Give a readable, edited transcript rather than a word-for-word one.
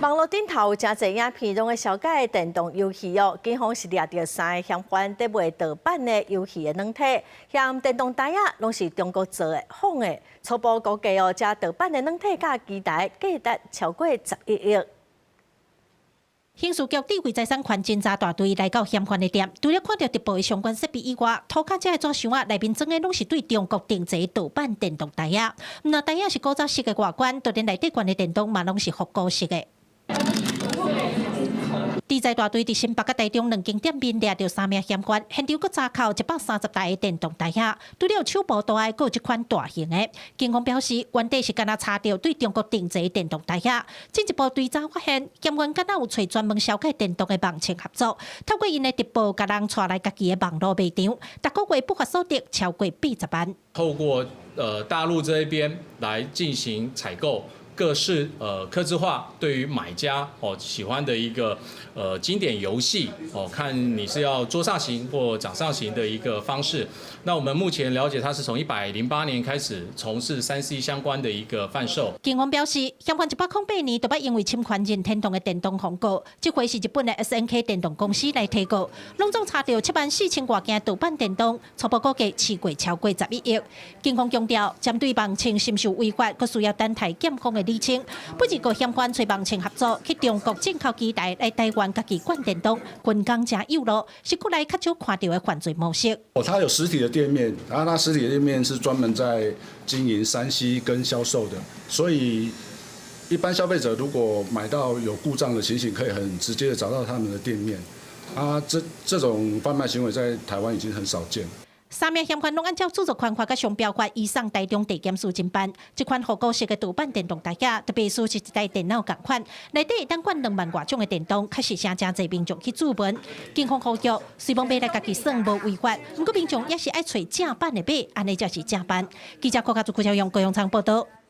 網路頂頭有誠濟影片，攏咧紹介電動遊戲哦。警方是掠著三个嫌犯佇賣盜版的遊戲的軟體，嫌電動台仔攏是中國做的，仿的。初步估計哦，這盜版的軟體佮機台價值超過11億。刑事局智慧財產權偵查大隊來到嫌犯的店，除了看著直播的相關設備以外，塗跤這的紙箱仔內面裝的攏是對中國定製盜版電動台仔。毋但台仔是古早式的外觀，就連內底灌的電動嘛攏是復古式的。偵查大隊佇新北佮台中兩間店面掠著三名嫌犯，現場閣查扣130台的電動台仔，除了手部大的，閣有這款大型的。警方表示，原底是干焦查著對中國定製電動台仔，進一步追查發現，嫌犯敢若有揣專門銷解電動的網站合作，透過𪜶的直播，共人帶來家己的網路賣場，逐個月不法所得超過80萬。透過大陸這一邊來進行採購。各式客製化，對於買家哦喜歡的一個經典遊戲哦，看你是要桌上型或掌上型的一個方式。那我們目前了解，他是從108年開始從事3C 相關的一個販售。警方表示，嫌犯108年就捌因為侵權任天堂的電動予告，這回是日本的 SNK 電動公司來提告，攏總查著7萬4千外件盜版電動，初步估計市價超過11億。警方強調，針對網站是毋是違法，閣需要等待檢方的釐清。不過嫌犯揣網站合作去中國進口機台來台灣家己灌電動，分工誠幼路，是國內較少看著的犯罪模式。哦，他有實體的店面，然後他實體的店面是專門在經營3C 跟銷售的，所以一般消費者如果買到有故障的情形，可以很直接的找到他們的店面。啊，這種販賣行為在台灣已經很少見。三名嫌犯攏按照著作權法佮商標法移送台中地檢署偵辦。這款復古式的盜版電動台仔，特別是一台電腦仝款，內底會當灌2萬外種的電動，確實誠誠濟民眾去注文。警方呼籲，雖罔買來家己耍無違法，毋過民眾也是愛揣正版的買，按呢才是正版。記者郭家祖、郭小勇、高永昌報道。